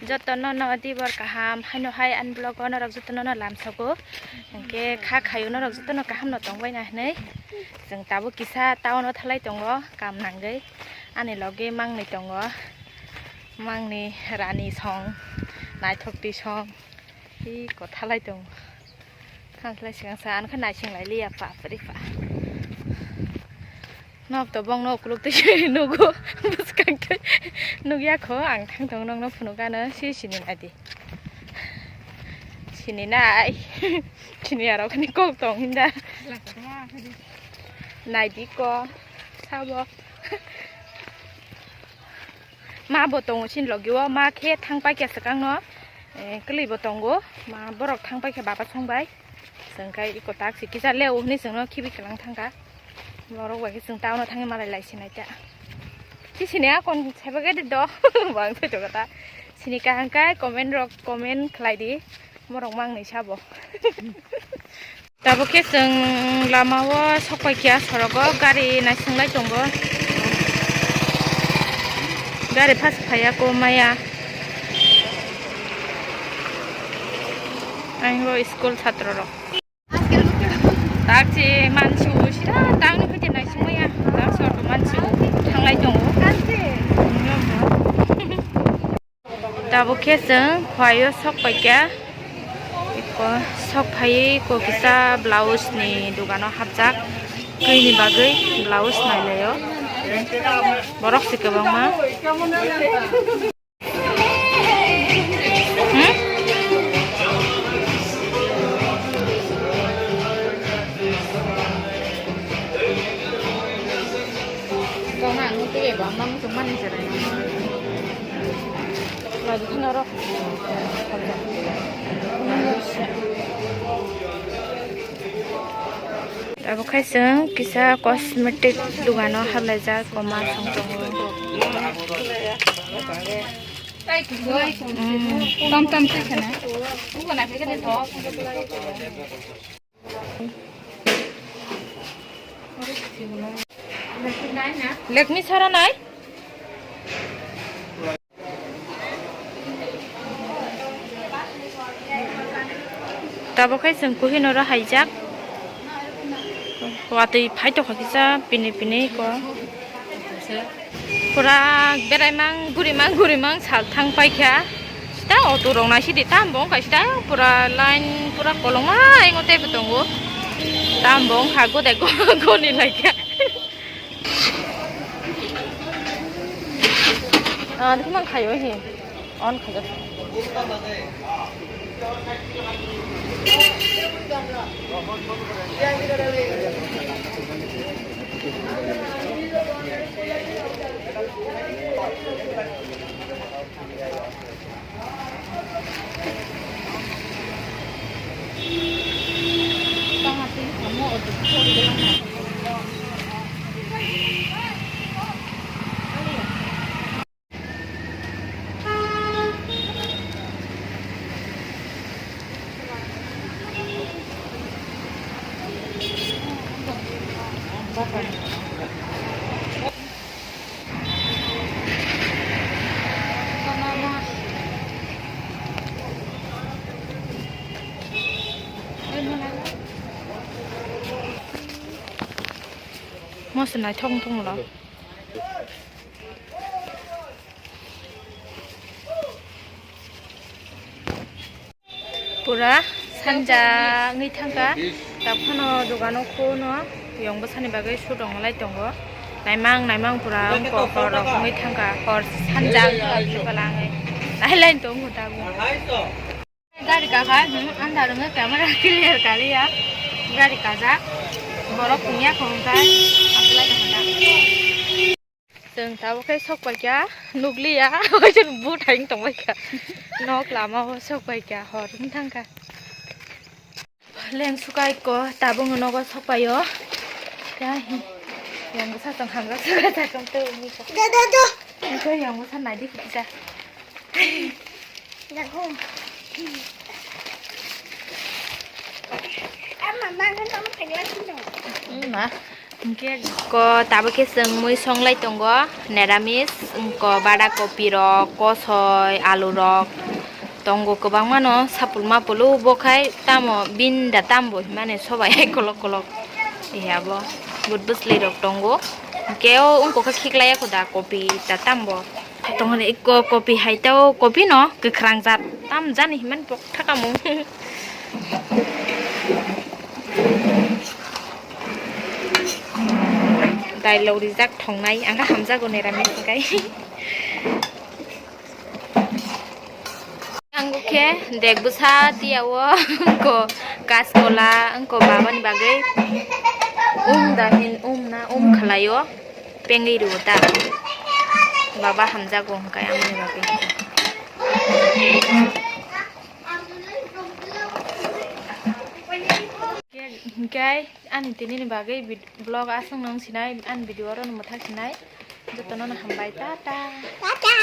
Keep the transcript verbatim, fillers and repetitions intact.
Jotono no dibor kaham, haino hai ani vlog o norok jotono no lamsogo. Hwnkhe kha khayo norok jotono kaham no tongbaina hinwi. Chwng tabuk kisa town o thalai tongo, kam nangwi. Ani logi mangni tongo. Mangni rani song, naithok twi song. Hi kothalai tongo. Thangkhlai swkang sa, ano khe naising lai liya, pa, pari pa. Nok to bongno ukuluk twi nugo, bwskang twi nukya kho, ang thang tongo nokno phunukano, si sini naidi. Sini nai, sini aro khani kok tong hinda. Naidi ko, sabo. Ma bo tongo chini logi o, ma khe thang paikha swkang no, eh, kwlwi bo tongo, ma borok thang paikha baba song bai, chwng khe iko tak si kisa leo hwnwi chwngno khibi kwlang thangkha, borok bai khe chwng town o thangwi malai lai sinai ta, si sini akon saiba gede do, bang thoi tongkha ta, sini kaham khe comment rok comment khlai di, borok mangnwi sabo. Tabuk khe chwng lama o sok paikha, sorogo gari naising lai tongo, gari phas phaiya ko maya. Ang bo school chhatro rok tak se mansi o sira tangni phaikhe naising maya, tak se auto mansi o thanglai tongo. Tabuk khe chwng phaio sok paikha. Iko sok phaiwi iko kisa blouse ni dogano hapjak. Twi ni bagwi blouse nailaio. Borok se kwbangma. Hmm? Abo khai chwng kisa cosmetic dogano hablaijak, koma song tongo. Tom tom se khana. Lekmi sara nai? Tabuk khai chwng kuhino rw haijak. Watwi phai tongkha kisa pini pini ko. Pura berai mang guri mang guri mang sal thang paikha. Sita auto rok nai sidi tam bo wngkha sita pura line pura kolokma ingo teibo tongo. Tam bo wngkha godai goni laikha. Ah, dikhe mang khaio hi. On khaijak. Moswnai thong thong lo. Pura sanja wngwi thangkha, tabuk phano dogano khuno yong bwsani bagwi sudong lai tongo, naimang naimang pura wngkha, hor rok wngwi thangkha, hor sanja wngkha, bwla wngwi nai lai tongo tabuk. Gari kakha, hmm, andhar wngwi camera clear kaliya, gari kajak, borok tongya kho hwnkhai, aslai tongkha. Chwng tabuk khe sok paikha, nukliya, oijon but hai wng tong paikha. Nok lama o sok paikha, hor wng thangkha. Leng sukai ko tabuk nogo sok paio. Yang bwsa tong hamjak suka jakam to wngwi kha. Yang bwsa naidi kisa. Ama mangan tamo thengla sino. Ma. Hingke ko tabuk khe chwng mui songlai tongo, neramis, ko bada kopi rok, kosoi, alu rok tongo kwbangma no, sapul mapul o bo khai tamo bin da tambo himani sobai hai kolok kolok. Iya bo but bwsli rok tongo. Hingke o wngkok khe khiklai ya kho da kopi da tambo. Tongoni ikko kopi hai tao, kopi no kwkhwrang jat tam jani himani pok thakamung. Dailok rijak thongnai, ang khe hamjago neramis hwnkhe. Ang khe dek bwsa tiya o ko kaskola, ang ko babani bagwi um da hin um na um khlai o. Pengwi rw ta. Baba hamjago hwnkhe amoni bagwi. Hwnkhe ani tini ni bagwi vid-, vlog aswk nung sinai, ani video oro no mwthang sinai. Jotono no hambai, tata. Tata.